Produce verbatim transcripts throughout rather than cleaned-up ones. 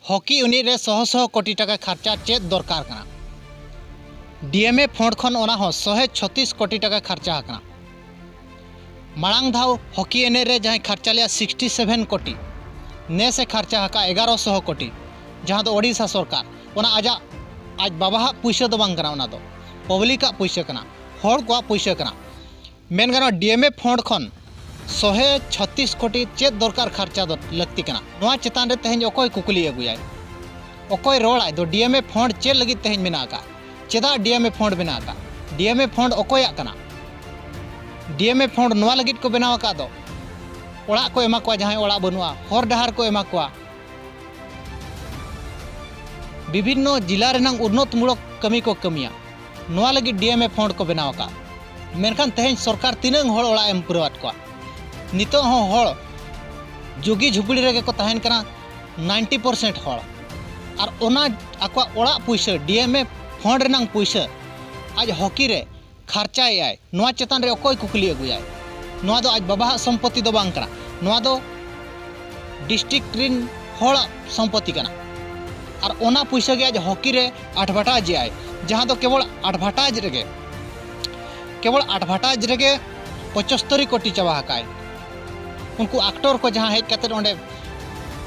Hockey ᱮᱱᱮᱡ ᱨᱮ ᱥᱚᱦᱚ ᱥᱚᱦᱚ ᱠᱳᱴᱤ ᱴᱟᱠᱟ ᱠᱷᱟᱨᱪᱟ ᱪᱮᱫ ᱫᱚᱨᱠᱟᱨ ᱠᱟᱱᱟ? ᱰᱤᱮᱢᱮ ᱯᱷᱚᱸᱰ ᱠᱷᱚᱱ ᱚᱱᱟ ᱦᱚᱸ ᱥᱚᱦᱮ ᱪᱷᱚᱛᱤᱥ ᱠᱳᱴᱤ ᱴᱟᱠᱟ ᱠᱷᱟᱨᱪᱟ ᱟᱠᱟᱱᱟ᱾ ᱢᱟᱲᱟᱝ ᱫᱷᱟᱣ ᱦᱚᱠᱤ ᱮᱱᱮᱡ ᱨᱮ ᱡᱟᱦᱟᱸᱭ ᱠᱷᱟᱨᱪᱟ ᱞᱮᱜᱼᱟ ᱥᱤᱠᱥᱴᱤ ᱥᱮᱵᱷᱮᱱ ᱠᱳᱴᱤ, ᱱᱮᱥ ᱮ ᱠᱷᱟᱨᱪᱟ ᱟᱠᱟᱫ ᱮᱜᱟᱨᱚ ᱥᱚᱦᱚ ᱠᱳᱴᱤ, ᱡᱟᱦᱟᱸ ᱫᱚ ᱳᱰᱤᱥᱟ ᱥᱚᱨᱠᱟᱨ, ᱚᱱᱟ ᱟᱡᱟᱜ, ᱟᱡ ᱵᱟᱵᱟᱣᱟᱜ ᱯᱩᱭᱥᱟᱹ ᱫᱚ ᱵᱟᱝ ᱠᱟᱱᱟ, ᱚᱱᱟ ᱫᱚ ᱯᱟᱵᱽᱞᱤᱠᱟᱜ ᱯᱩᱭᱥᱟᱹ ᱠᱟᱱᱟ, ᱦᱚᱲ ᱠᱚᱣᱟᱜ ᱯᱩᱭᱥᱟᱹ ᱠᱟᱱᱟ᱾ ᱢᱮᱱ ᱜᱟᱱᱚᱜᱼᱟ, ᱰᱤᱮᱢᱮ ᱯᱷᱚᱸᱰ ᱠᱷᱚᱱ ᱥᱚᱦᱮ ᱪᱷᱚᱛᱤᱥ ᱠᱳᱴᱤ ᱪᱮᱫ ᱫᱚᱨᱠᱟᱨ ᱠᱷᱟᱨᱪᱟ ᱫᱚ ᱞᱟᱹᱠᱛᱤ ᱠᱟᱱᱟ? ᱱᱚᱣᱟ ᱪᱮᱛᱟᱱ ᱨᱮ ᱛᱮᱦᱮᱧ ᱚᱠᱚᱭ ᱠᱩᱠᱞᱤ ᱟᱹᱜᱩᱭᱟᱭ? ᱚᱠᱚᱭ ᱨᱚᱲᱟᱭ ᱫᱚ ᱰᱤᱮᱢᱮ ᱯᱷᱚᱸᱰ ᱪᱮᱫ ᱞᱟᱹᱜᱤᱫ ᱛᱮᱦᱮᱧ ᱢᱮᱱᱟᱜ ᱟᱠᱟᱫ? ᱪᱮᱫᱟᱜ ᱰᱤᱮᱢᱮ ᱯᱷᱚᱸᱰ ᱢᱮᱱᱟᱜ ᱟᱠᱟᱫ? ᱰᱤᱮᱢᱮ ᱯᱷᱚᱸᱰ ᱚᱠᱚᱭᱟᱜ ᱠᱟᱱᱟ? ᱰᱤᱮᱢᱮ ᱯᱷᱚᱸᱰ ᱱᱚᱣᱟ ᱞᱟᱹᱜᱤᱫ ᱠᱚ ᱵᱮᱱᱟᱣ ᱟᱠᱟᱫ ᱫᱚ, ᱚᱲᱟᱜ ᱠᱚ ᱮᱢᱟ ᱠᱚᱣᱟ, ᱡᱟᱦᱟᱸᱭ ᱚᱲᱟᱜ ᱵᱟᱹᱱᱩᱜᱼᱟ, ᱦᱚᱨ ᱰᱟᱦᱟᱨ ᱠᱚ ᱮᱢᱟ ᱠᱚᱣᱟ, ᱵᱤᱵᱷᱤᱱᱱᱚ ᱡᱤᱞᱟ ᱨᱮᱱᱟᱝ ᱩᱱᱱᱚᱛ ᱢᱩᱞᱚᱠ ᱠᱟᱹᱢᱤ ᱠᱚ ᱠᱟᱹᱢᱤᱭᱟ᱾ ᱱᱚᱣᱟ ᱞᱟᱹᱜᱤᱫ ᱰᱤᱮᱢᱮ ᱯᱷᱚᱸᱰ ᱠᱚ ᱵᱮᱱᱟᱣ ᱟᱠᱟᱫ᱾ ᱢᱮᱱᱠᱷᱟᱱ ᱛᱮᱦᱮᱧ ᱥᱚᱨᱠᱟᱨ ᱛᱤᱱᱟᱹᱜ ᱦᱚᱲ ᱚᱲᱟᱜ ᱮᱢ ᱯᱩᱨᱟᱹᱣᱟᱫ ᱠᱚᱣᱟ? ᱱᱤᱛᱚᱜ ᱦᱚᱸ ᱦᱚᱲ ᱡᱩᱜᱤ ᱡᱷᱩᱯᱲᱤ ᱨᱮᱜᱮ ᱠᱚ ᱛᱟᱦᱮᱱ ᱠᱟᱱᱟ, ᱱᱟᱭᱤᱱᱴᱤ ᱯᱟᱨᱥᱮᱱᱴ ᱦᱚᱲ᱾ ᱟᱨ ᱚᱱᱟ ᱟᱠᱚᱣᱟᱜ ᱚᱲᱟᱜ ᱯᱩᱭᱥᱟᱹ, ᱰᱤᱮᱢᱮ ᱯᱷᱚᱸᱰ ᱨᱮᱱᱟᱝ ᱯᱩᱭᱥᱟᱹ ᱟᱡ ᱦᱚᱠᱤ ᱨᱮ ᱠᱷᱟᱨᱪᱟᱭᱮᱫᱟᱭ, ᱱᱚᱣᱟ ᱪᱮᱛᱟᱱ ᱨᱮ ᱚᱠᱚᱭ ᱠᱩᱠᱞᱤ ᱟᱹᱜᱩᱭᱟᱭ? ᱱᱚᱣᱟ ᱫᱚ ᱟᱡ ᱵᱟᱵᱟᱣᱟᱜ ᱥᱚᱢᱯᱚᱛᱤ ᱫᱚ ᱵᱟᱝ ᱠᱟᱱᱟ, ᱱᱚᱣᱟ ᱫᱚ ᱰᱤᱥᱴᱨᱤᱠᱴ ᱨᱤᱱ ᱦᱚᱲᱟᱜ ᱥᱚᱢᱯᱚᱛᱤ ᱠᱟᱱᱟ᱾ ᱟᱨ ᱚᱱᱟ ᱯᱩᱭᱥᱟᱹ ᱜᱮ ᱟᱡ ᱦᱚᱠᱤ ᱨᱮ ᱟᱰᱵᱷᱟᱴᱟᱡᱽ ᱮᱫᱟᱭ, ᱡᱟᱦᱟᱸ ᱫᱚ ᱠᱮᱵᱚᱞ ᱟᱰᱵᱷᱟᱴᱟᱡᱽ ᱨᱮᱜᱮ, ᱠᱮᱵᱚᱞ ᱟᱰᱵᱷᱟᱴᱟᱡᱽ ᱨᱮᱜᱮ ᱯᱚᱸᱪᱟᱛᱛᱳᱨ ᱠᱳᱴᱤ ᱪᱟᱵᱟ ᱟᱠᱟᱫᱟᱭ᱾ ᱩᱱᱠᱩ ᱟᱠᱴᱚᱨ ᱠᱚ ᱡᱟᱦᱟᱸ ᱦᱮᱡ ᱠᱟᱛᱮᱫ ᱚᱸᱰᱮ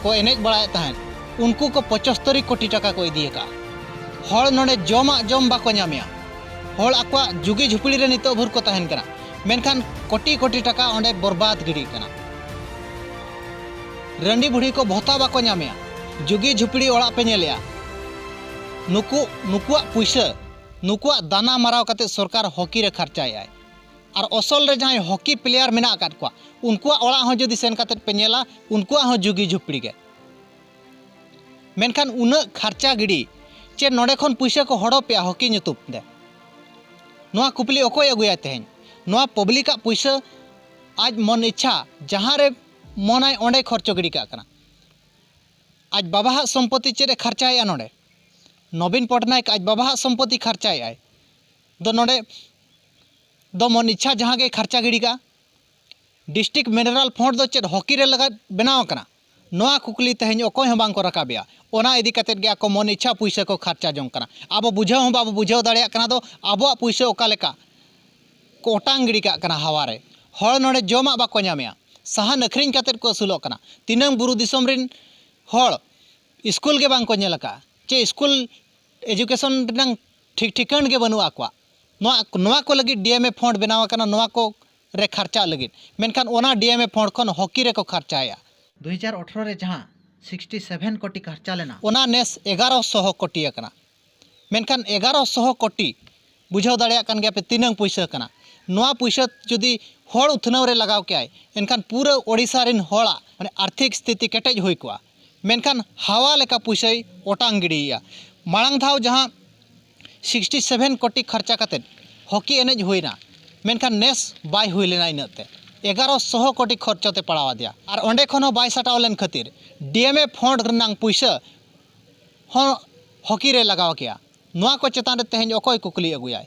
ᱠᱚ ᱮᱱᱮᱡ ᱵᱟᱲᱟᱭᱮᱫ ᱛᱟᱦᱮᱸᱫ, ᱩᱱᱠᱩ ᱠᱚ ᱯᱚᱸᱪᱟᱛᱛᱳᱨ ᱠᱳᱴᱤ ᱴᱟᱠᱟ ᱠᱚ ᱤᱫᱤ ᱟᱠᱟᱫᱼᱟ᱾ ᱦᱚᱲ ᱱᱚᱰᱮ ᱡᱚᱢᱟᱜ ᱡᱚᱢ ᱵᱟᱠᱚ ᱧᱟᱢᱮᱜᱼᱟ, ᱦᱚᱲ ᱟᱠᱚᱣᱟᱜ ᱡᱩᱜᱤ ᱡᱷᱩᱯᱲᱤ ᱨᱮ ᱱᱤᱛᱚᱜ ᱵᱷᱳᱨ ᱠᱚ ᱛᱟᱦᱮᱱ ᱠᱟᱱᱟ, ᱢᱮᱱᱠᱷᱟᱱ ᱠᱳᱴᱤ ᱠᱳᱴᱤ ᱴᱟᱠᱟ ᱚᱸᱰᱮ ᱵᱚᱨᱵᱟᱫᱽ ᱜᱤᱰᱤᱜ ᱠᱟᱱᱟ᱾ ᱨᱟᱺᱰᱤ ᱵᱩᱲᱦᱤ ᱠᱚ ᱵᱷᱚᱛᱟ ᱵᱟᱠᱚ ᱧᱟᱢᱮᱜᱼᱟ, ᱡᱩᱜᱤ ᱡᱷᱩᱯᱲᱤ ᱚᱲᱟᱜ ᱯᱮ ᱧᱮᱞᱮᱜᱼᱟ᱾ ᱱᱩᱠᱩ, ᱱᱩᱠᱩᱣᱟᱜ ᱯᱩᱭᱥᱟᱹ, ᱱᱩᱠᱩᱣᱟᱜ ᱫᱟᱱᱟ ᱢᱟᱨᱟᱣ ᱠᱟᱛᱮ ᱥᱚᱨᱠᱟᱨ ᱦᱚᱠᱤ ᱨᱮ ᱠᱷᱟᱨᱪᱟᱭᱮᱫᱟᱭ᱾ ᱟᱨ ᱚᱥᱚᱞ ᱨᱮ ᱡᱟᱦᱟᱸᱭ ᱦᱚᱠᱤ ᱯᱞᱮᱭᱟᱨ ᱢᱮᱱᱟᱜ ᱟᱠᱟᱫ ᱠᱚᱣᱟ, ᱩᱱᱠᱩᱣᱟᱜ ᱚᱲᱟᱜ ᱦᱚᱸ ᱡᱩᱫᱤ ᱥᱮᱱ ᱠᱟᱛᱮᱫ ᱯᱮ ᱧᱮᱞᱟ, ᱩᱱᱠᱩᱣᱟᱜ ᱦᱚᱸ ᱡᱩᱜᱤ ᱡᱷᱩᱯᱲᱤ ᱜᱮ᱾ ᱢᱮᱱᱠᱷᱟᱱ ᱩᱱᱟᱹᱜ ᱠᱷᱟᱨᱪᱟ ᱜᱤᱰᱤ, ᱪᱮᱫ ᱱᱚᱰᱮ ᱠᱷᱚᱱ ᱯᱩᱭᱥᱟᱹ ᱠᱚ ᱦᱚᱲᱚᱯᱮᱜᱼᱟ ᱦᱚᱠᱤ ᱧᱩᱛᱩᱢ ᱛᱮ? ᱱᱚᱣᱟ ᱠᱩᱠᱞᱤ ᱚᱠᱚᱭ ᱟᱹᱜᱩᱭᱟ ᱛᱮᱦᱮᱧ? ᱱᱚᱣᱟ ᱯᱟᱵᱽᱞᱤᱠᱟᱜ ᱯᱩᱭᱥᱟᱹ ᱟᱡ ᱢᱚᱱ ᱤᱪᱪᱷᱟ ᱡᱟᱦᱟᱸ ᱨᱮ ᱢᱚᱱᱟᱭ ᱚᱸᱰᱮ ᱠᱷᱚᱨᱪᱚ ᱜᱤᱰᱤ ᱠᱟᱜ ᱠᱟᱱᱟ᱾ ᱟᱡ ᱵᱟᱵᱟᱣᱟᱜ ᱥᱚᱢᱯᱚᱛᱤ ᱪᱮᱫ ᱮ ᱠᱷᱟᱨᱪᱟᱭᱮᱫᱼᱟ ᱱᱚᱰᱮ? ᱱᱚᱵᱤᱱ ᱯᱚᱴᱱᱟᱭᱮᱠ ᱟᱡ ᱵᱟᱵᱟᱣᱟᱜ ᱥᱚᱢᱯᱚᱛᱤ ᱠᱷᱟᱨᱪᱟᱭᱮᱫᱼᱟᱭ᱾ ᱫᱚ ᱱᱚᱰᱮ ᱫᱚ ᱢᱚᱱ ᱤᱪᱪᱷᱟ ᱡᱟᱦᱟᱸ ᱜᱮ ᱠᱷᱟᱨᱪᱟ ᱜᱤᱰᱤ ᱠᱟᱜᱼᱟ᱾ ᱰᱤᱥᱴᱨᱤᱠᱴ ᱢᱤᱱᱟᱨᱟᱞ ᱯᱷᱚᱸᱰ ᱫᱚ ᱪᱮᱫ ᱦᱚᱠᱤ ᱨᱮ ᱞᱟᱜᱟᱫ ᱵᱮᱱᱟᱣ ᱟᱠᱟᱱᱟ? ᱱᱚᱣᱟ ᱠᱩᱠᱞᱤ ᱛᱮᱦᱮᱧ ᱚᱠᱚᱭ ᱦᱚᱸ ᱵᱟᱝ ᱠᱚ ᱨᱟᱠᱟᱵᱮᱜᱼᱟ᱾ ᱚᱱᱟ ᱤᱫᱤ ᱠᱟᱛᱮᱫ ᱜᱮ ᱟᱠᱚ ᱢᱚᱱ ᱤᱪᱪᱷᱟ ᱯᱩᱭᱥᱟᱹ ᱠᱚ ᱠᱷᱟᱨᱪᱟ ᱡᱚᱝ ᱠᱟᱱᱟ᱾ ᱟᱵᱚ ᱵᱩᱡᱷᱟᱹᱣ ᱦᱚᱸ ᱵᱟᱵᱚ ᱵᱩᱡᱷᱟᱹᱣ ᱫᱟᱲᱮᱭᱟᱜ ᱠᱟᱱᱟ ᱫᱚ ᱟᱵᱚᱣᱟᱜ ᱯᱩᱭᱥᱟᱹ ᱚᱠᱟ ᱞᱮᱠᱟ ᱠᱚ ᱚᱴᱟᱝ ᱜᱤᱰᱤ ᱠᱟᱜ ᱠᱟᱱᱟ ᱦᱟᱣᱟ ᱨᱮ᱾ ᱦᱚᱲ ᱱᱚᱰᱮ ᱡᱚᱢᱟᱜ ᱵᱟᱠᱚ ᱧᱟᱢᱮᱜᱼᱟ, ᱥᱟᱦᱟᱱ ᱟᱹᱠᱷᱨᱤᱧ ᱠᱟᱛᱮᱫ ᱠᱚ ᱟᱹᱥᱩᱞᱚᱜ ᱠᱟᱱᱟ᱾ ᱛᱤᱱᱟᱹᱝ ᱵᱩᱨᱩ ᱫᱤᱥᱚᱢ ᱨᱮᱱ ᱦᱚᱲ ᱥᱠᱩᱞ ᱜᱮ ᱵᱟᱝ ᱠᱚ ᱧᱮᱞ ᱟᱠᱟᱫᱼᱟ, ᱪᱮ ᱥᱠᱩᱞ ᱮᱡᱩᱠᱮᱥᱚᱱ ᱨᱮᱱᱟᱝ ᱴᱷᱤᱠ ᱴᱷᱤᱠᱟᱹᱱ ᱜᱮ ᱵᱟᱹᱱᱩᱜ ᱟᱠᱚᱣᱟ᱾ ᱱᱚᱣᱟ, ᱱᱚᱣᱟ ᱠᱚ ᱞᱟᱹᱜᱤᱫ ᱰᱤ ᱮᱢ ᱮ ᱯᱷᱚᱱᱰ ᱵᱮᱱᱟᱣ ᱟᱠᱟᱱᱟ, ᱱᱚᱣᱟ ᱠᱚ ᱨᱮ ᱠᱷᱟᱨᱪᱟᱜ ᱞᱟᱹᱜᱤᱫ, ᱢᱮᱱᱠᱷᱟᱱ ᱚᱱᱟ ᱰᱤ ᱮᱢ ᱮ ᱯᱷᱚᱱᱰ ᱠᱷᱚᱱ ᱦᱚᱠᱤ ᱨᱮᱠᱚ ᱠᱷᱟᱨᱪᱟᱭᱟ᱾ ᱫᱩ ᱦᱟᱡᱟᱨ ᱟᱴᱷᱨᱚ ᱨᱮ ᱡᱟᱦᱟᱸ ᱥᱤᱠᱥᱴᱤ ᱥᱮᱵᱷᱮᱱ ᱠᱳᱴᱤ ᱠᱷᱟᱨᱪᱟ ᱞᱮᱱᱟ, ᱚᱱᱟ ᱱᱮᱥ ᱮᱜᱟᱨᱚ ᱥᱚ ᱠᱳᱴᱤ ᱟᱠᱟᱱᱟ᱾ ᱢᱮᱱᱠᱷᱟᱱ ᱮᱜᱟᱨᱚ ᱥᱚ ᱠᱳᱴᱤ, ᱵᱩᱡᱷᱟᱹᱣ ᱫᱟᱲᱮᱭᱟᱜ ᱠᱟᱱ ᱜᱮᱭᱟ ᱯᱮ ᱛᱤᱱᱟᱹᱝ ᱯᱩᱭᱥᱟᱹ ᱠᱟᱱᱟ᱾ ᱱᱚᱣᱟ ᱯᱩᱭᱥᱟᱹ ᱡᱩᱫᱤ ᱦᱚᱲ ᱩᱛᱱᱟᱹᱣ ᱨᱮ ᱞᱟᱜᱟᱣ ᱠᱮᱭᱟᱭ, ᱮᱱᱠᱷᱟᱱ ᱯᱩᱨᱟᱹ ᱳᱰᱤᱥᱟ ᱨᱮᱱ ᱦᱚᱲᱟᱜ ᱢᱟᱱᱮ ᱟᱨᱛᱷᱤᱠ ᱥᱛᱷᱤᱛᱤ ᱠᱮᱴᱮᱡ ᱦᱩᱭ ᱠᱚᱜᱼᱟ᱾ ᱢᱮᱱᱠᱷᱟᱱ ᱦᱟᱣᱟ ᱞᱮᱠᱟ ᱯᱩᱭᱥᱟᱹᱭ ᱚᱴᱟᱝ ᱜᱤᱰᱤᱭᱮᱜᱼᱟ᱾ ᱢᱟᱲᱟᱝ ᱫᱷᱟᱣ ᱡᱟᱦᱟᱸ ᱥᱤᱠᱥᱴᱤ ᱥᱮᱵᱷᱮᱱ ᱠᱳᱴᱤ ᱠᱷᱚᱨᱪᱟ ᱠᱟᱛᱮᱫ ᱦᱚᱠᱤ ᱮᱱᱮᱡ ᱦᱩᱭᱱᱟ, ᱢᱮᱱᱠᱷᱟᱱ ᱱᱮᱥ ᱵᱟᱭ ᱦᱩᱭ ᱞᱮᱱᱟ ᱤᱱᱟᱹᱜ ᱛᱮ᱾ ᱮᱜᱟᱨᱚ ᱥᱚ ᱠᱳᱴᱤ ᱠᱷᱚᱨᱪᱟ ᱛᱮ ᱯᱟᱲᱟᱣ ᱟᱫᱮᱭᱟ᱾ ᱟᱨ ᱚᱸᱰᱮ ᱠᱷᱚᱱ ᱦᱚᱸ ᱵᱟᱭ ᱥᱟᱴᱟᱣ ᱞᱮᱱ ᱠᱷᱟᱹᱛᱤᱨ ᱰᱤ ᱮᱢ ᱮ ᱯᱷᱚᱱᱰ ᱨᱮᱱᱟᱝ ᱯᱩᱭᱥᱟᱹ ᱦᱚᱸ ᱦᱚᱠᱤ ᱨᱮ ᱞᱟᱜᱟᱣ ᱠᱮᱜᱼᱟ᱾ ᱱᱚᱣᱟ ᱠᱚ ᱪᱮᱛᱟᱱ ᱨᱮ ᱛᱮᱦᱮᱧ ᱚᱠᱚᱭ ᱠᱩᱠᱞᱤ ᱟᱹᱜᱩᱭᱟᱭ?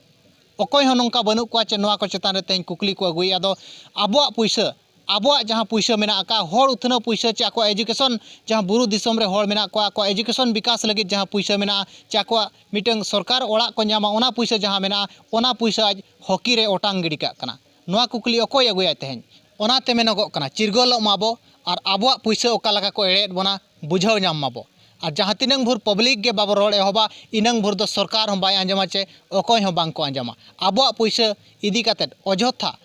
ᱚᱠᱚᱭ ᱦᱚᱸ ᱱᱚᱝᱠᱟ ᱵᱟᱹᱱᱩᱜ ᱠᱚᱣᱟ ᱪᱮ ᱱᱚᱣᱟ ᱠᱚ ᱪᱮᱛᱟᱱ ᱨᱮ ᱛᱮᱦᱮᱧ ᱠᱩᱠᱞᱤ ᱠᱚ ᱟᱹᱜᱩᱭᱮᱫᱼᱟ᱾ ᱟᱫᱚ ᱟᱵᱚᱣᱟᱜ ᱯᱩᱭᱥᱟᱹ, ᱟᱵᱚᱣᱟᱜ ᱡᱟᱦᱟᱸ ᱯᱩᱭᱥᱟᱹ ᱢᱮᱱᱟᱜ ᱟᱠᱟᱫ, ᱦᱚᱲ ᱩᱛᱱᱟᱹᱣ ᱯᱩᱭᱥᱟᱹ ᱪᱮ ᱟᱠᱚᱣᱟᱜ ᱮᱡᱩᱠᱮᱥᱚᱱ, ᱡᱟᱦᱟᱸ ᱵᱩᱨᱩ ᱫᱤᱥᱚᱢ ᱨᱮ ᱦᱚᱲ ᱢᱮᱱᱟᱜ ᱠᱚᱣᱟ, ᱟᱠᱚᱣᱟᱜ ᱮᱡᱩᱠᱮᱥᱚᱱ ᱵᱤᱠᱟᱥ ᱞᱟᱹᱜᱤᱫ ᱡᱟᱦᱟᱸ ᱯᱩᱭᱥᱟᱹ ᱢᱮᱱᱟᱜᱼᱟ ᱪᱮ ᱟᱠᱚᱣᱟᱜ ᱢᱤᱫᱴᱟᱝ ᱥᱚᱨᱠᱟᱨ ᱚᱲᱟᱜ ᱠᱚ ᱧᱟᱢᱟ, ᱚᱱᱟ ᱯᱩᱭᱥᱟᱹ ᱡᱟᱦᱟᱸ ᱢᱮᱱᱟᱜᱼᱟ, ᱚᱱᱟ ᱯᱩᱭᱥᱟᱹ ᱟᱡ ᱦᱚᱠᱤ ᱨᱮ ᱚᱴᱟᱝ ᱜᱤᱰᱤ ᱠᱟᱜ ᱠᱟᱱᱟ᱾ ᱱᱚᱣᱟ ᱠᱩᱠᱞᱤ ᱚᱠᱚᱭ ᱟᱹᱜᱩᱭᱟᱭ ᱛᱮᱦᱮᱧ? ᱚᱱᱟᱛᱮ ᱢᱮᱱᱚᱜᱚᱜ ᱠᱟᱱᱟ, ᱪᱤᱨᱜᱟᱹᱞᱚᱜ ᱢᱟᱵᱚ ᱟᱨ ᱟᱵᱚᱣᱟᱜ ᱯᱩᱭᱥᱟᱹ ᱚᱠᱟ ᱞᱮᱠᱟ ᱠᱚ ᱮᱲᱮᱭᱮᱫ ᱵᱚᱱᱟ, ᱵᱩᱡᱷᱟᱹᱣ ᱧᱟᱢ ᱢᱟᱵᱚ᱾ ᱟᱨ ᱡᱟᱦᱟᱸ ᱛᱤᱱᱟᱹᱝ ᱵᱷᱳᱨ ᱯᱟᱵᱽᱞᱤᱠ ᱜᱮ ᱵᱟᱵᱚ ᱨᱚᱲ ᱮᱦᱚᱵᱟ, ᱤᱱᱟᱹᱝ ᱵᱷᱳᱨ ᱫᱚ ᱥᱚᱨᱠᱟᱨ ᱦᱚᱸ ᱵᱟᱭ ᱟᱸᱡᱚᱢᱟ ᱪᱮ ᱚᱠᱚᱭ ᱦᱚᱸ ᱵᱟᱝ ᱠᱚ ᱟᱸᱡᱚᱢᱟ᱾ ᱟᱵᱚᱣᱟᱜ ᱯᱩᱭᱥᱟᱹ ᱤᱫᱤ ᱠᱟᱛᱮᱫ ᱚᱡᱚᱛᱷᱟ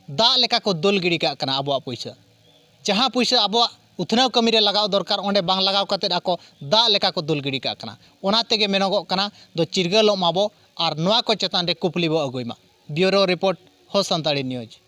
ᱫᱟᱜ ᱞᱮᱠᱟ ᱠᱚ ᱫᱩᱞ ᱜᱤᱰᱤ ᱠᱟᱜ ᱠᱟᱱᱟ ᱟᱵᱚᱣᱟᱜ ᱯᱩᱭᱥᱟᱹ᱾ ᱡᱟᱦᱟᱸ ᱯᱩᱭᱥᱟᱹ ᱟᱵᱚᱣᱟᱜ ᱩᱛᱱᱟᱹᱣ ᱠᱟᱹᱢᱤ ᱨᱮ ᱞᱟᱜᱟᱣ ᱫᱚᱨᱠᱟᱨ, ᱚᱸᱰᱮ ᱵᱟᱝ ᱞᱟᱜᱟᱣ ᱠᱟᱛᱮᱫ ᱟᱠᱚ ᱫᱟᱜ ᱞᱮᱠᱟ ᱠᱚ ᱫᱩᱞ ᱜᱤᱰᱤ ᱠᱟᱜ ᱠᱟᱱᱟ᱾ ᱚᱱᱟ ᱛᱮᱜᱮ ᱢᱮᱱᱚᱜᱚᱜ ᱠᱟᱱᱟ ᱫᱚ ᱪᱤᱨᱜᱟᱹᱞᱚᱜ ᱢᱟᱵᱚ ᱟᱨ ᱱᱚᱣᱟ ᱠᱚ ᱪᱮᱛᱟᱱ ᱨᱮ ᱠᱩᱠᱞᱤ ᱵᱚ ᱟᱹᱜᱩᱭ ᱢᱟ᱾ ᱵᱤᱭᱩᱨᱳ ᱨᱤᱯᱳᱨᱴ, ᱦᱚ ᱥᱟᱱᱛᱟᱲᱤ ᱱᱤᱭᱩᱡᱽ᱾